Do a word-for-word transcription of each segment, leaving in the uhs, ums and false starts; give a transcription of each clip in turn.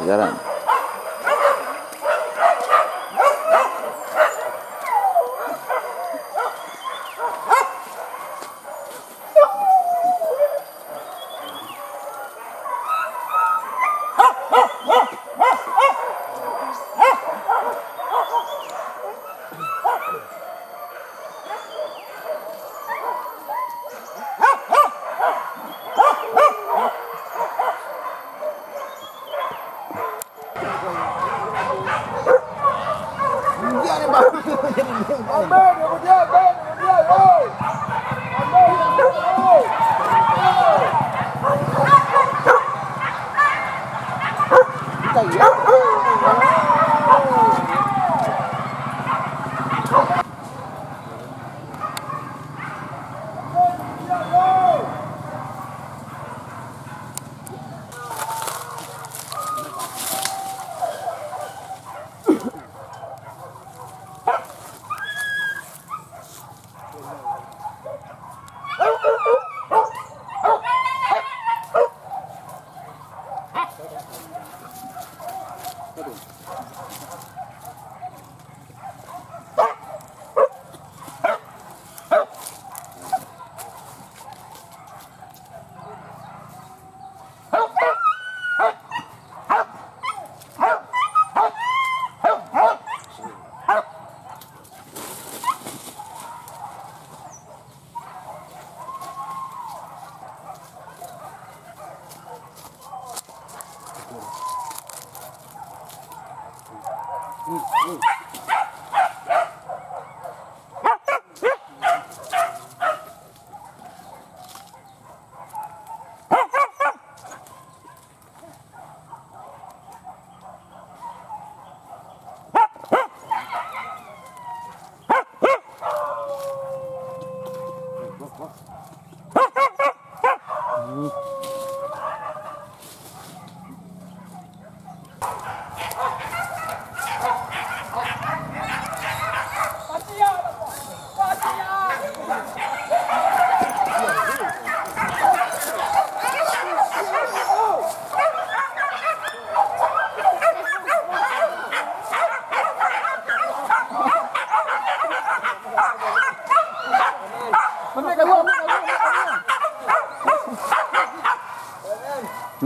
Jarang.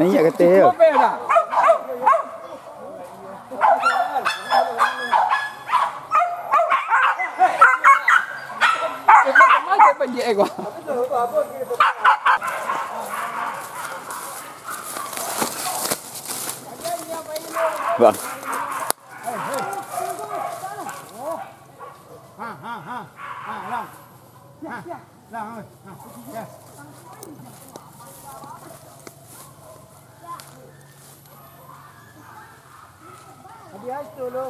Naiak ka ateh tu. Bang. Ha, ha, ha. Ha, lang. Ha, lang, oi. Ha, ya. Hadiah itu lo.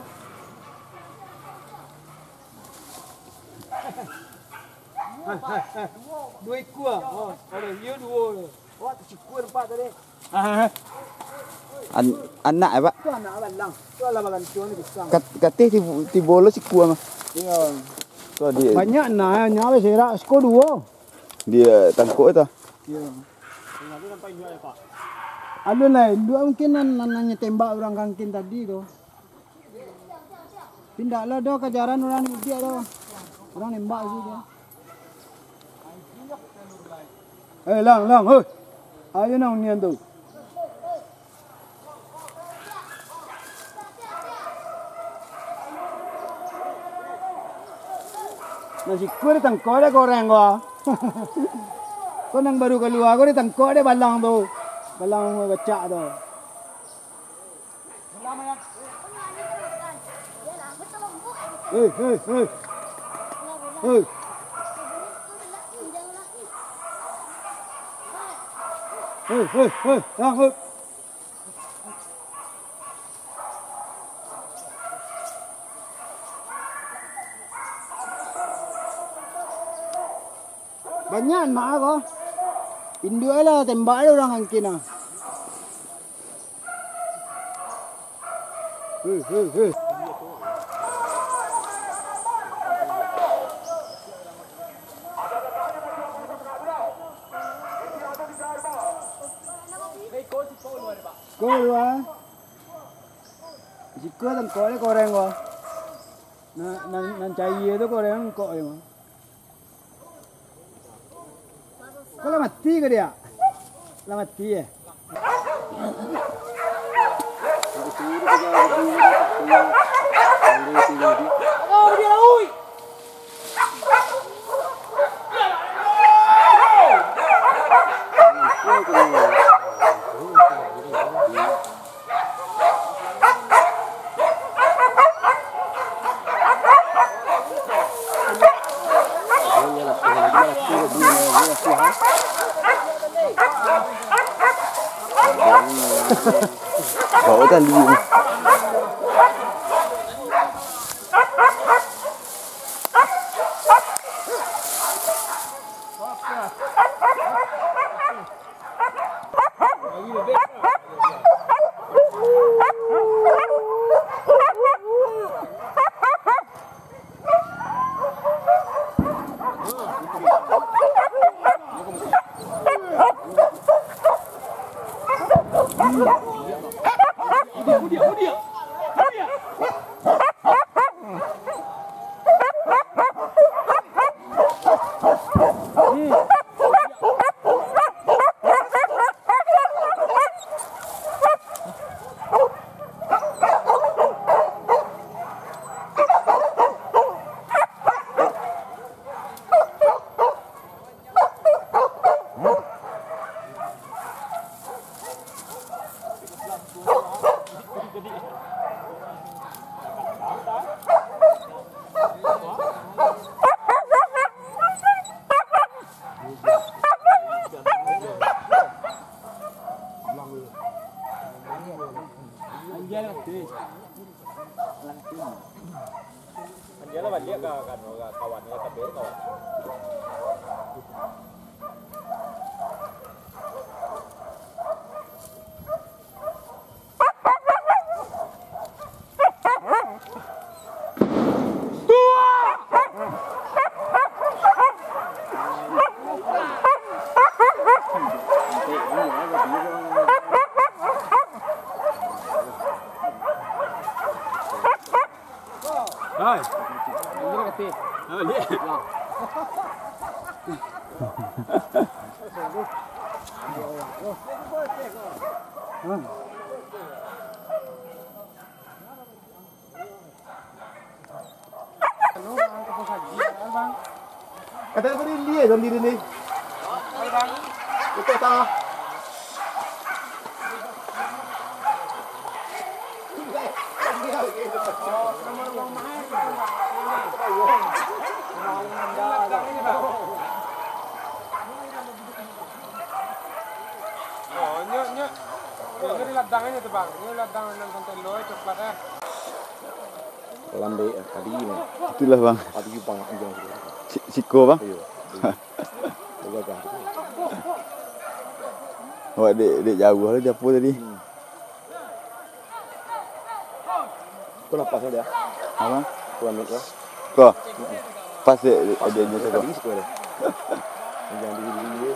Ha, ha, ha. Duo ikua. Oh, kalau iyo duo. Wah, sikua nampak tadi. An-, anak, eh, Pak? Tu anak balang. Tu alah bagantuang ni pisang. Kat-, kateh tibo, tibo lo sikua mah. Iyo. Tu dia. Banyak nah, nyawa serak siko duo. Dia tangkok tu. Iyo. Alun lah, induak mungkin nan, nan, nan tembak urang kangkin tadi tu. Pindak lah doh kajaran urang mudiak doh. Urang nembak situ doh. Eh, lang, lang, hoi. Ayo nang nian tu. Nasi kue ditangkok dek korang ko. Ko nang baru kalua ko ditangkok dek balang tu. Balang bacak tu. Hei, hei, hei. Hei. Hei, hei, hei, hei. Banyak anak ko. Induak lah tembak lah urang kangkin ah. Hei, hei, hei. Skor dua. Ko tangkok dek koreng ko. Nan, nan, nan caia tu koreng tangkok dek ko. Ko lah mati ko dia? Lah mati, eh? Bawa tali. Anjialah baliak ka, ka, ka kawan, ka kawan. Hai. Ini kasih. Apa dia? Kata apa dia, dia dalam diri ni? Betul tak? Oh, nyo, nyo. Nyo di ladang aja tu, Bang. Nyo ladang nan santai lo, coklat, eh. Lambe, eh, padi ni. Itulah, Bang. Padi, Bang, anjing. Si-, siko, Bang? Iyo. Awak dek, dek jauah lah, di apo tadi? Hmm. Ko lapas lah dia. Apa? Ko ambil ko. Ko. Pas dek, dek, dek, dek, Tadi suka dia. Yang di, di, di.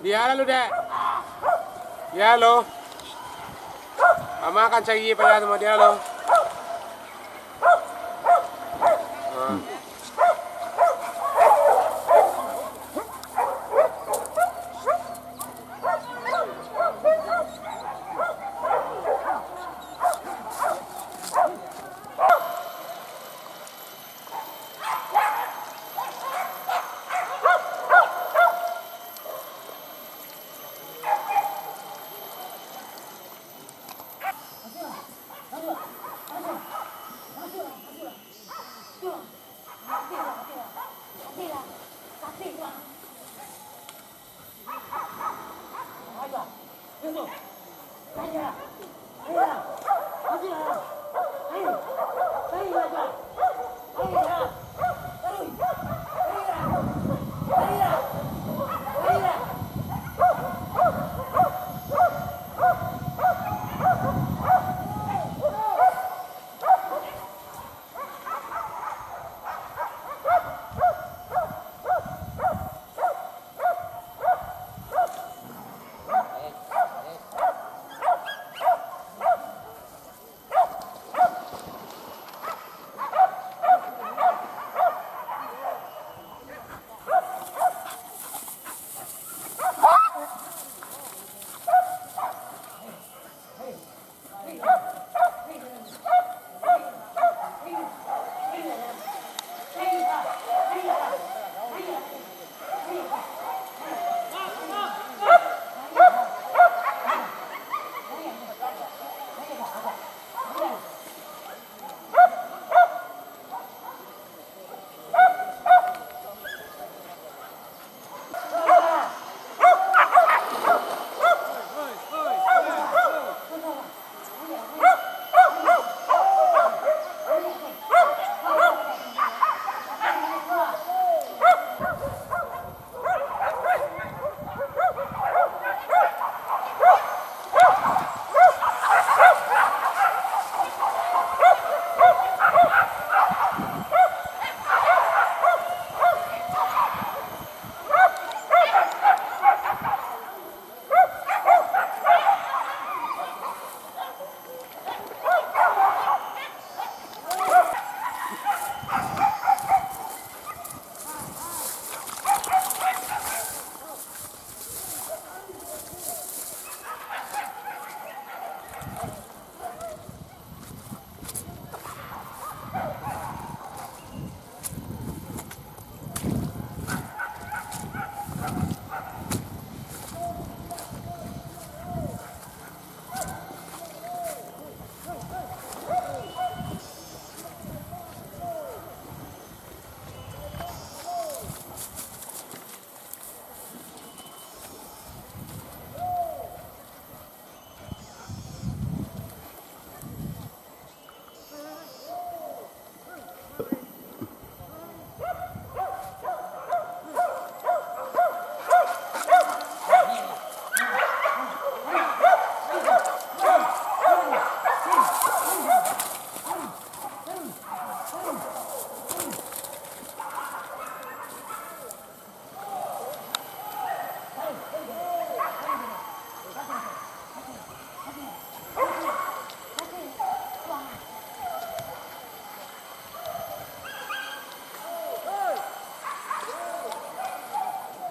Dia lalu, Dek. Dia lo. Ama akan cari payah sama dia lo. Ha.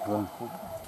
Wah.